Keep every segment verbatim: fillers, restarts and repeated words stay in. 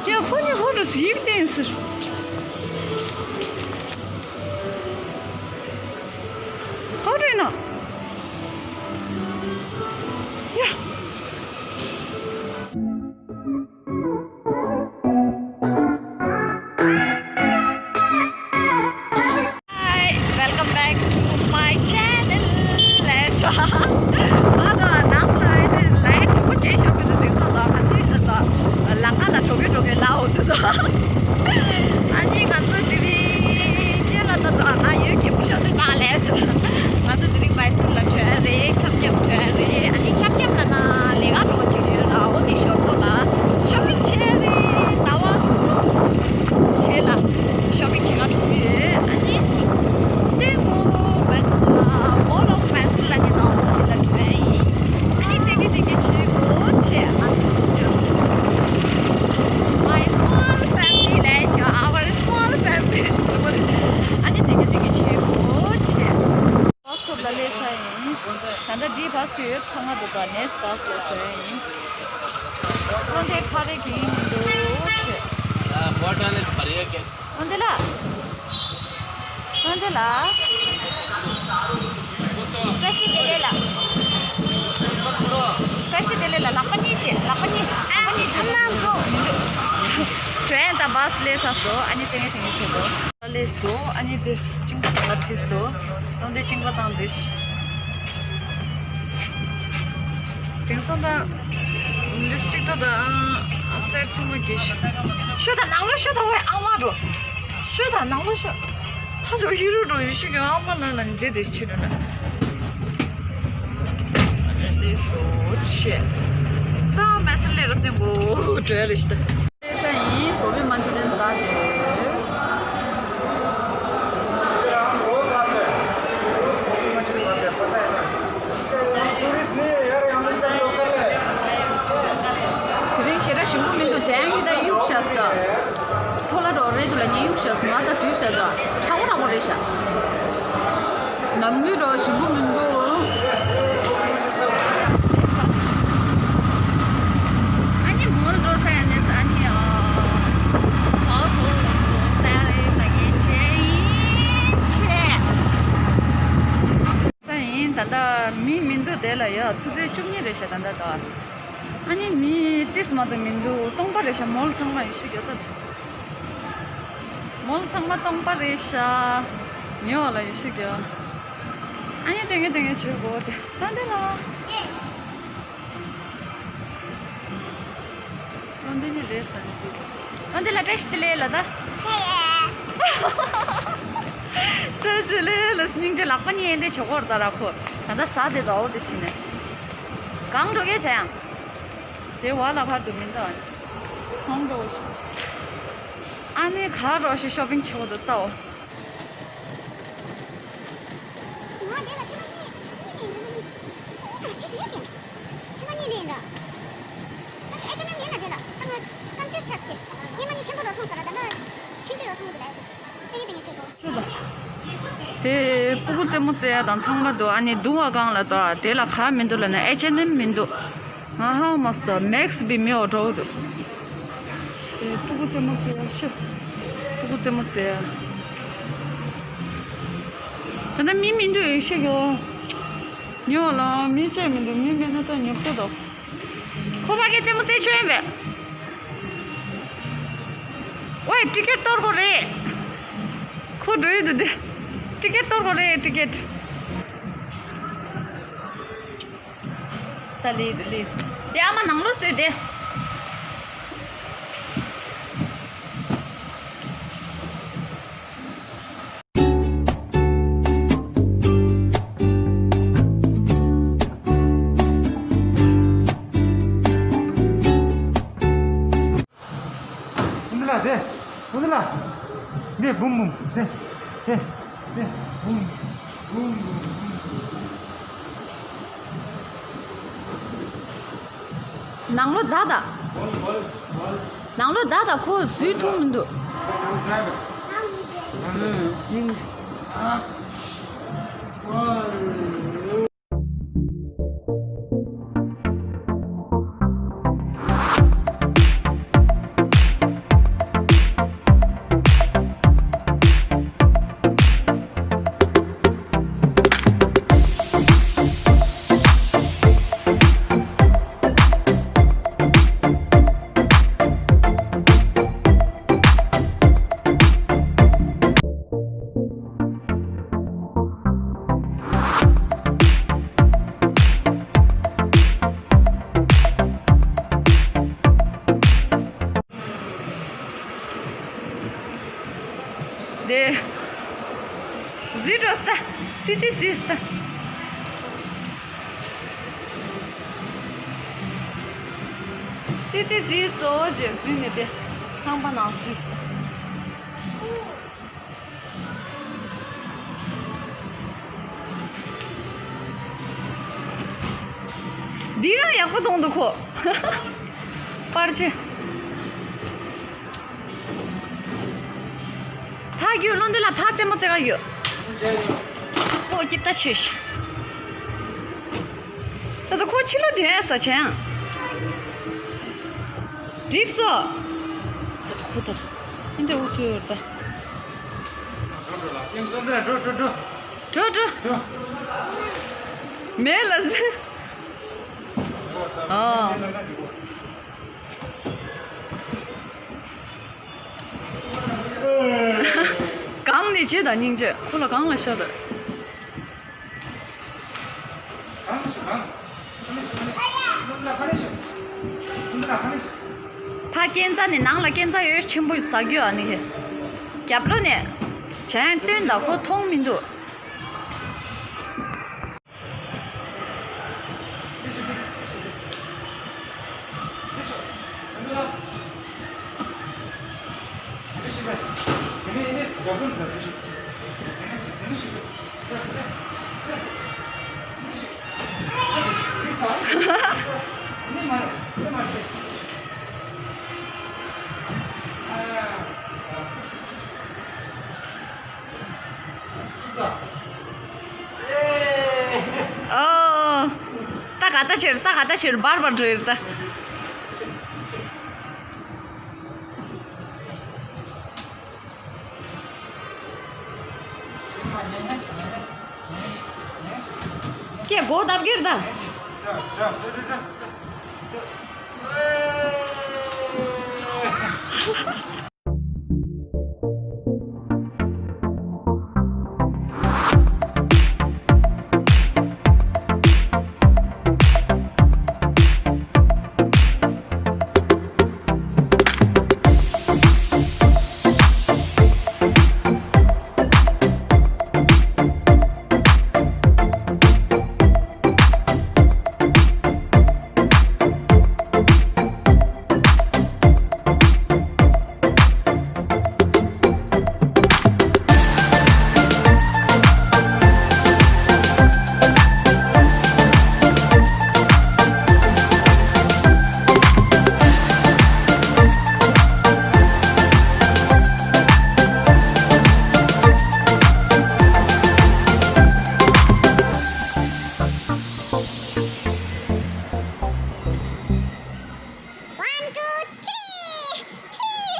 ཡ་ཁོ་གཉིས་ཧོ་རུ་ཡིབ་བསྟན་ཟེར། ཁོ་རེ་ན། ཡ། Hi, welcome back to my channel. ལས་ཆོ། ང་ཚོ་ནང་ལ་ལས་ཆོ་པོ་བྱེད་ཤོར་གི་འདུག་དེང་སང་ཚོ་ང་ཚོའི་ཚོ་ལམ་ཁ་ལ་འགྲོ་གི་འགྲོ་གི་ལ་འོ་འདུག་ཨ་ནི་ང་ཚོ་དེ་རིང་ཁྱེད་ལ་ད་ཚོ་ང་ཡོད་ཀྱི་མི་ཤོར་དུ་ད་ལས་ཆོ། ང་ཚོ་དེ་རིང་མའི་སུར་ལ་བྲོས་རེད། ཁབ་རྒྱབ་བྲོས་རེད། ཨ་ནི་ཁབ་རྒྱབ་ལ་ན་ལས་ཀ་འགྲོ་བྱེད་ཡོད་ལ་འོ་དེ་ཤོར་དུ་ལ་ཤོ་པིང་བྱས་རེད། ཟླ་བ་གསུམ་བྱས་ལ། ཤོ་པིང་བྱེད་ག་འགྲོ་གི་ཡོད། ཨ་ནི་ཏེ་གོ་མེ་སུར་ལ་མོལ་ཨོཕ་མེ་སུར་ལ་ནི་དང་འོ་དེ་ལ་འགྲོ་ཡ་ཡིན། ཨ་ནི་ཏེ་གི་ཏེ་གི་བྱེད་དགོ་བྱེད། ཨ་ནི་སུ་འགྲོ། My small family ལ་ཡ་our small family ཨ་ནི་ཏེ་གི་ཏེ་གི་བྱེད་དགོ་བྱེད། བྷ་སི་སི་ཊོབ་ལ་སླེབས་ཚར་ཡིན། ད་ལྟ་འདི་བྷ་སི་ཡོད་ཚང་མ་འདུག་ག་ནེག་སི་བྷ་སི་ལ་འགྲོ་ཡ་ཡིན། འོན་ཏེ་ཁ་རེ་གིན་འདུག་ཅེས། འོན་ཏེ་ལ། འོན་ཏེ་ལ། བཀྲ་ཤིས་བདེ་ལེགས་ལ། བཀྲ་ཤིས་བདེ་ལེགས་ལ་ལག་པ་གཉིས་བྱེད། ལག་པ་གཉིས། ལག་པ་གཉིས་བྱེད། བྲོས་ཡང་ད་བྷ་སི་སླེབས་ཚར་སོང་། ཨ་ནི་ཏེ་ངས་ཏེ་ངས་བྱེད་དོ། ལས་སོ། ཨ་ནི་དེ་གཅིན་པ་ལ་ཁྲིད་སོ། དང་དེ་གཅིན་པ་བཏང་དེ་ཤི། དེང་སང་ད་ལིབ་སི་ཊིག་ད་ད་སེར་ཚང་མ་གི་ཤི། ཤོ་ད་ནང་ལོ་ཤོ་ད་ཝེ་ཨ་མ་འགྲོ། ཤོ་ད་ནང་ལོ་ཤོ། ཧ་ཟོ་ཧི་རུ་འགྲོ་ཡི་ཤི་གི་ཨ་མ་ལ་ལ་འདི་དེ་ཤི་རུ་ན། ལས་སོ་ཆེ། ད་མེ་སི་ལེ་རུ་དེ་འགོ་འགྲོ་རེ་ཤི་ད། ཚ་ཡིན། གོ་བི་མན་ཅུ་རི་ཡན་ཟ་དེ། དེ་རིང་ཞེ་དྲག་ཞིམ་པོ་མི་འདུག་ཇ་ཡང་གི་ད་གཡུག་བཞག་ཟེར་ད། འཕྲོ་ལ་འགྲོ་རེད་འདུག་ལ་ངས་གཡུག་བཞག་ཟེར། ང་ད་བྲིས་བཞག་ད། དྲག་པོ་དྲག་པོ་རེད་བཞག་ནམ་རྒྱུན་འདྲ་ཞིམ་པོ་མི་འདུག་ཨ་ནི་མོལ་འགྲོ་ས་ཡ་ནས་ས་ནི་ཨོ་ཧོ་ཧོ་ད་རེ་ད་གེ་ཆེ་ཡིན་ཆེ། ས་ཡིན་ད་ལྟ་མི་མི་འདུག་དེ་ལ་ཡ་ཆུ་ཚོད་བཅུ་གཉིས་རེད་ཤག་ད་ལྟ་ད། ཨ་ནི་མི་ཏིས་མ་གཏོགས་མི་འདུག་སྟོང་པ་རེད་ཤག་མོལ་ཚང་མ་ཡོད་ཤག་ཡོད་ད། མོལ་ཚང་མ་སྟོང་པ་རེད་ཤག་ཉོ་བ་ལ་ཡོད་ཤག་ཡོད། ཨ་ནི་ཏེ་ངེ་ཏེ་ངེ་བྱེད་དགོས་ཏེ་ད་འདི་ལ། འོ་འདི་ནི་རེད་ས་ནི་འདི། འོ་འདི་ལ་བཀྲ་ཤིས་བདེ་ལེགས་ལ་ད། བཀྲ་ཤིས་བདེ་ལེགས་ལ་སྙིང་རྗེ། ལག་པ་གཉིས་འདི་ཆོག་གོ་ད་ར་ཁོ། ད་ད་ཟ་དེ་ད་འོ་དེ་ཕྱིན་ནས། གང་འགྲོ་གས་བྱ་ཡང་། དེ་བ་ལ་ཕར་དུ་མི་འདུག་ཨ་ནི། ཁོང་འགྲོ་ཞིག་ཨ་ནི་ག་རོ་ཞིག་ཤོ་པིང་ཆོག་འདུག་ལྟའོ། ང་འདི་ལ་ཐེངས་མ་གཉིས་གཉིས་ནས་འགྲོ་ནི། ཨ་ཐེངས་ཤིག་ཡོད་ཀྱང་། ཐེངས་མ་གཉིས་ནས་འགྲོ། ཨ་ཅེ་ཨེ་ཅེ་ཨེན་ཨེམ་ཡིན་ན་དེ་ལ་ད་ང་ཀམ་ཁེས་ཆགས་ཀྱི། ངས་མ་གཉིས་ཆེན་པོ་རོ་ཐོང་ཟེར་ལ་ད་ལ་ཆིང་ཆིང་རོ་ཐོང་གི་ད་ཡ་ཅིག་ཏེ་ངེ་ཏེ་ངེ་བྱེད་དགོ། དེ་སྤུ་གུ་རྩེད་མོ་རྩེ་ཡ་དང་ཚང་མ་འདུག་ཨ་ནི་འདུག་བ་གང་ལ་ད་དེ་ལ་ག་མི་འདུག་ལ་ན་ཨེ་ཅེ་ཨེན་ཨེམ་མི་འདུག་ང་ཧ་མ་སྟ་མེག་སི་བི་མི་འོ་འགྲོ་འདུག་དེ་སྤུ་གུ་རྩེད་མོ་རྩེ་ཡ་ཤི། སྤུ་གུ་རྩེད་མོ་རྩེ་ཡ། ད་ལྟ་མི་མི་འདུག་ཡོད་ཤི་གོ། ཉོ་ལ་མི་བཅས་མི་འདུག་མི་མེད་ན་ད་ཉོ་པོ་དོ། ཁོ་པ་གའི་རྩེད་མོ་རྩེ་ཆོས་ཡིན་པས། ཝེ་ཊི་ཀེ་ཊི་གཏོར་དགོས་རེད། ཁོ་འགྲོ་ཡི་འདུག་དེ། ཊི་ཀེ་ཊི་གཏོར་དགོས་རེད་ཊི་ཀེ་ཊི། ད་ལི་འདུག་ལི། དེ་ཨ་མ་ནང་ལོགས་སུ་དེ། འདི་ལ་དེ། འདི་ལ། འདི་བུམ་བུམ། དེ། དེ། དེ། བུམ། བུམ། བུམ། ནང་ལོ་ད་ད། ནང་ལོ་ད་ད་ཁོ་བཟོས་ཐུབ་མི་འདུག་ཨུམ། ཙི་ཙི་བཟོས་ད། ཙི་ཙི་བཟོས་སོ་ཞེས་བཟོས་ནས་དེ་ཁང་པ་ནང་བཟོས་སོ། འདི་རང་ཡག་པོ་མཐོང་འདུག་ཁོ། པར་ཆས། ཕ་རྒྱུད་བློ་འདི་ལ་ཕ་རྩེད་མོ་རྩེ་ག་ཡོད། ཨོ་སྐྱིད་ད་ཆོས་ཤིག་ད་ལྟ་ཁོ་ཕྱི་ལོགས་དེ་ས་ཆེན། འགྲིག་སོ། ད་ལྟ་ཁོ་ད་ཨིན་དེ་འུ་ཚོའི་འོར་ད། འགྲོ་འགྲོ། མེད་ལ་ཟེར། ཨོ། གང་ནས་བྱེད་དང་སྙིང་རྗེ་ཁོ་ལ་གང་ལ་ཤ་དང་། ཕ་སྐས་འཛེགས་ནས་ནང་ལ་སྐས་འཛེགས་ཡོད་ཆེན་པོ་ཟ་རྒྱུ་ཨ་ནི་ཧེ། རྒྱབ་ལོགས་ནས་བྱས་སྟོན་དང་ཁོ་མཐོང་མི་འདུག་ཨོ། ད་ག་ད་ཕྱིར་ད་ག་ད་ཕྱིར་བར་བར་འགྲོ་ཡིར་ད། ཀྱེ་སྒོ་བརྡབ་ཀྱིར་ད། One, two, three. One, two, three.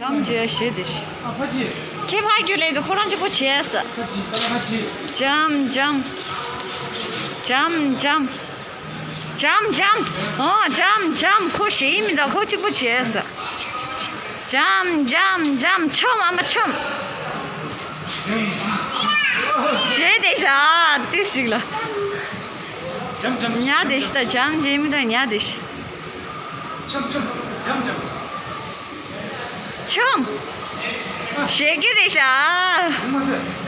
འཇམ་བྱས་ཞེས་དེ། ཨ་ཕ་ཅི། ཁྱེད་ཕ་རྒྱུད་ལས་དུ་ཁོ་རང་གཅིག་པོ་བྱས་ས། ཕ་ཅི་ད་ཕ་ཅི། འཇམ་འཇམ། འཇམ་འཇམ། འཇམ་འཇམ། ཨོ་འཇམ་འཇམ། ཁོ་ཞེ་ཡི་མི་འདུག་ཁོ་གཅིག་པོ་བྱས་ས། འཇམ་འཇམ་འཇམ། ཆོམ་ཨ་མ་ཆོམ། ཞེས་དེ་བཞག་ཏི་ཞིག་ལ། ཉ་དེ་ཤི་ད་འཇམ་འཇམ་མི་དང་ཉ་དེ་ཤི། ཆོམ་ཆོམ། འཇམ་འཇམ། ཆོམ། ཞེ་གི་རེད་ཤག་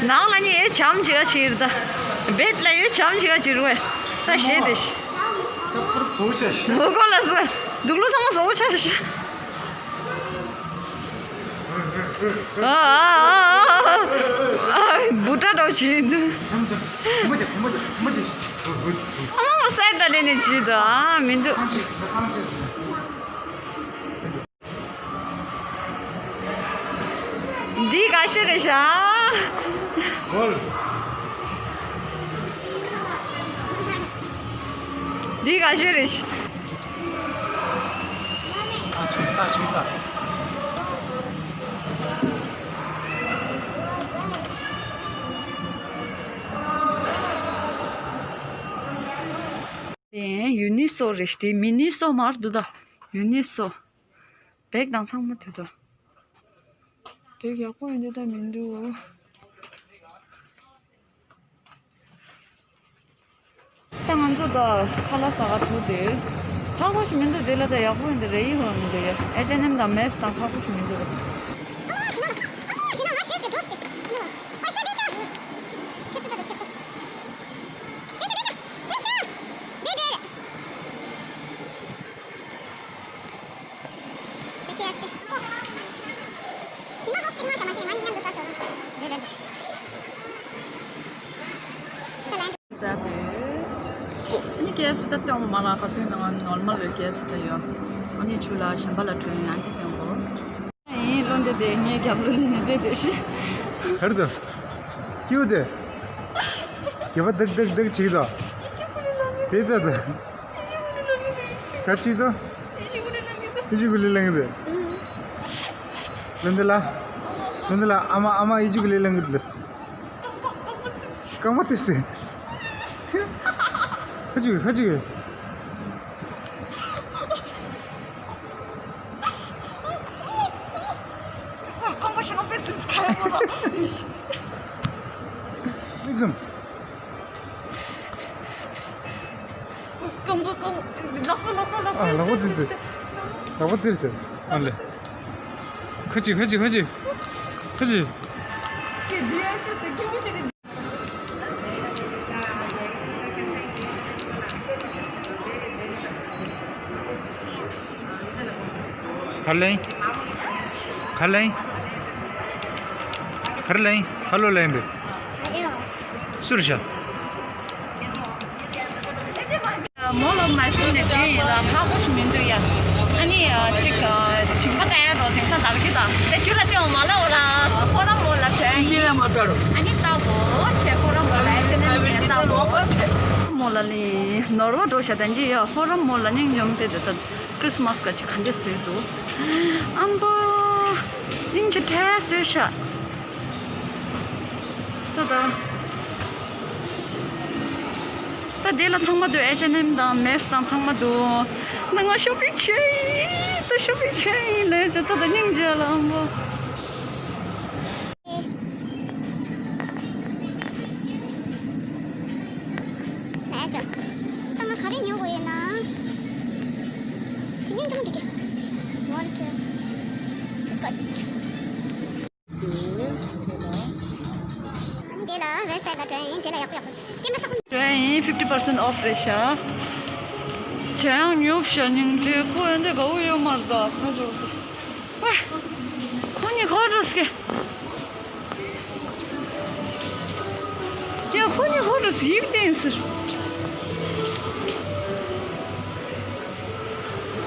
ནང་ལ་ནི་ཨེ་འཇམ་ཅིག་ག་ཕྱིར་ད། བེད་ལ་ཡོད་འཇམ་ཅིག་ག་ཕྱིར་བས། ད་ཞེ་དེ་ཤི། ད་ཕར་བཟོ་བྱ་ཞིག་མོ་གོ་ལ་སོ། དུག་ལོ་ཚང་མ་བཟོ་བྱ་ཞིག་ཨ་ཨ་ཨ་ཨ་ཨ། བུ་ཏྲ་འདྲ་བྱེད་འདུག་འཇམ་འཇམ། གོམ་པ་རྒྱག་གོམ་པ་རྒྱག་གོམ་པ་རྒྱག་ཨ་མ་མ་སེར་འདྲ་ལེན་ནས་བྱེད་འདུག་ཨ་མི་འདུག་རྐང་རྗེས་སུ་རྐང་རྗེས་སུ། འདི་ག་ཤེད་རེད་ཤག་འོལ། འདི་ག་ཤེད་རེད་ཤག་ཨ་ཆུང་ད་ཆུང་ད། དེ་ཡུ་ནི་སོ་རེད་ཤག་དེ་མི་ནི་སོ་མར་འདུག་ད། ཡུ་ནི་སོ། བེག་དང་ཚང་མ་དུས་དོ། བེག་ཡག་པོ་ཡིན་འདུག་ད་མི་འདུག་ད་ང་ཚོ་ད་ཁ་ལག་ཟ་ག་འགྲོ་དུས་ཁག་པོ་ཞིག་མི་འདུག་དེ་ལ་ད་ཡག་པོ་ཡིན་འདུག་རེད། ཡིན་རོགས་མི་འདུག་ཡ། ཨེ་ཆེ་ནེམ་དང་མེས་དང་ཁག་པོ་ཞིག་མི་འདུག་རེད། ཟ་བའི་ནི་ཀེ་ཨེཕ་སི་ད་སྟོན་དགོས་མ་ལ་ཁ་ཐུན་ནང་ནོར་མལ་རེད། ཀེ་ཨེཕ་སི་ད་ཡོད། ཨ་ནི་ཆུ་ལ་གཞན་པ་ལ་གྲོན་ཡང་གི་སྟོན་དགོས། ཡིན་བློ་འདི་དེ་ངའི་རྒྱབ་ལོ་ལི་ནི་དེ་དེ་ཤི། གར་དུ། ཀིའུ་དེ། རྒྱབ་པ་དག་དག་དག་ཅིག་དང་། དེ་ད་དུ། ག་ཅིག་དང་། ཨི་ཞི་གུ་ལི་ལང་གི་དེ། ལོ་འདི་ལ། ལོ་འདི་ལ་ཨ་མ་ཨ་མ་ཨི་ཞི་གུ་ལི་ལང་གི་དེ་ལ། རྐང་པ་ཙིག་སེ། ཁ་ཅིག་ཁ་ཅིག་རྐང་པ་ཞིག་ནང་པའི་ཙིག་སེ་ཁ་ཡ་མོ་ལ། ལིག་ཙམ། རྐང་པ་རྐང་པ། ལག་པ་ལག་པ་ལག་པ། ཨ་ལག་པ་ཙིག་སེ། ལག་པ་ཙིག་སེ། ཨ་ལེ། ཁ་ཅིག་ཁ་ཅིག་ཁ་ཅིག་ཁ་ཅིག་གར་ལེན། གར་ལེན། གར་ལེན། ཧ་ལོ་ལེན་པས། སུར་ཤ། མོ་ལོ་མ་སུ་ནས་དེ་ཡིན་ལ་ཁག་པོ་ཞིག་མི་འདུག་ཡ། ཨ་ནི་ཅིག་ཞིང་པ་ལྟ་ཡ་རོ་དེང་སང་དར་གི་དང་དེ་ཅུ་ལ་ཏེ་འོ་མ་ལ་འོ་ལ་ཁོ་ར་མོ་ལ་བྲལ་ཡིན། ཨ་ནི་ལྟ་བོ་ཆེ་ཁོ་ར་མོ་ལ་ཨེ་ཆེ་ནམ་ཡིན་ལྟ་བོ་མོ་ལ་ལི་ནོར་བ་འགྲོ་ཤ་དན་གྱི་ཡ། ཁོ་ར་མོ་ལ་སྙིང་འཇོམས་པའི་དེ་ད་ཁྲིས་མས་ག་ཅིག་ག་འདྲ་སྲོལ་འདུག་ཨམ་པ་སྙིང་གི་ཁྲལ་སྲོལ་ཤ། ད་ད། ད་དེ་ལ་ཚང་མ་འདུག་ཨེ་ཆེ་ནེམ་དང་མེས་དང་ཚང་མ་འདུག་ད་ང་ཤོ་པིང་བྱས་ཡིན། ད་ཤོ་པིང་བྱས་ཡིན་ལས་བྱ། ད་ད་སྙིང་རྗེ་ལ་ཨམ་པ། ལས་བྱ། ད་ང་ག་རེ་ཉོ་དགོས་ཡོད་ན། ཁྱེད་སྙིང་རྗེ་མོ་འདུག་གི། One, two. Just got it. དེ་ལ་website ལ་འགྲོ་ཡིན། དེ་ལ་ཡག་པོ་ཡག་པོ་དེ་མ་ས་ཁོ། འགྲོ་ཡིན། fifty percent off རེད་ཤག་བྱས་ཡང་ཉོབ་ཤག་སྙིང་རྗེ། ཁོ་ཡང་འདི་དགའ་བོ་ཡོད་མ་རེད་ད། ཁ་ཇོ་ཝེ། ཁོ་གཉིས་ཁོ་འགྲོ་སྐད། ཡ་ཁོ་གཉིས་ཁོ་འགྲོ་ཡིབ་བསྟན་ཟེར།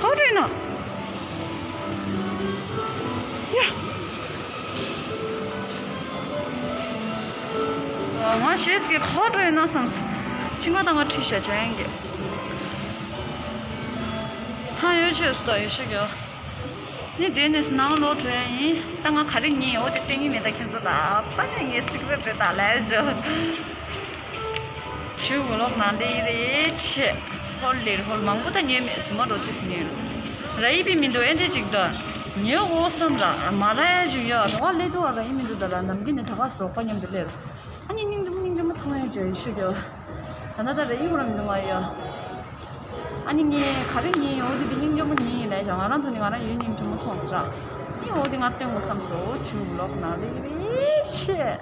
ཁོ་འགྲོ་ན། ཡ། ང་ཤེས་ཀྱི་ཁོ་འགྲོ་ན་བསམས། ཅི་མ་ད་ང་ཁྲིད་བྱ་བྱ་ཡན་གྱི། ཐང་ཡོད་ཆོས་སུ་ད་ཡོད་ཤག་ཡོད། ནི་དེ་ནས་ནང་ལོག་འགྲོ་ཡ་ཡིན། ད་ང་ག་རེ་ཉན་འོ་དེ་སྟོན་གྱི་མེད། ད་ཁྱེད་ཚོ་ལ་པ་ནས་ངས་སིག་རེད་རེད་ད་ལས་བྱོས། ཆུ་བོ་ལོག་ནང་དེ་ཡི་རེད་ཆེ། ཧོལ་ལེར་ཧོལ་མང་པོ་ད་ཉན་མེད་སུ་མ་འགྲོ་དུས་ཉན། ར་ཡི་པི་མི་འདུག་ཨེ་འདྲ་ཅིག་ད་ཉན་འོ་བསམ་ར་མ་ར་ཡ་ཞུ་ཡ། ར་བ་ལེ་དུ་བ་ར་ཡི་མི་འདུག་ད་ར་ནམ་གི་ནས་ད་བ་ཟོག་པ་མཉམ་དུ་སླེབས། ཨ་ནི་སྙིང་རྗེ་མོ་སྙིང་རྗེ་མོ་མཐོང་ཡ་བྱོས་ཤི་གི། ད་ནི་ད་རེ་ཡིན་ཁོ་རང་མི་འདུག་ང་ཡ། ཨ་ནི་ངས་ག་རེ་ཉན་ཡོད་དེ་དེ་སྙིང་རྗེ་མོ་ཉན་ཡིན་ལས་ཀྱང་ང་རང་ཐོག་ནས་ང་རང་ཡོད་སྙིང་རྗེ་མོ་མཐོང་ཟེར། ཨ་ནི་འོ་དེ་ང་སྟོན་དགོས་བསམ་སོ། ཆུ་ལོག་ན་རེ་རེ་ཆེ།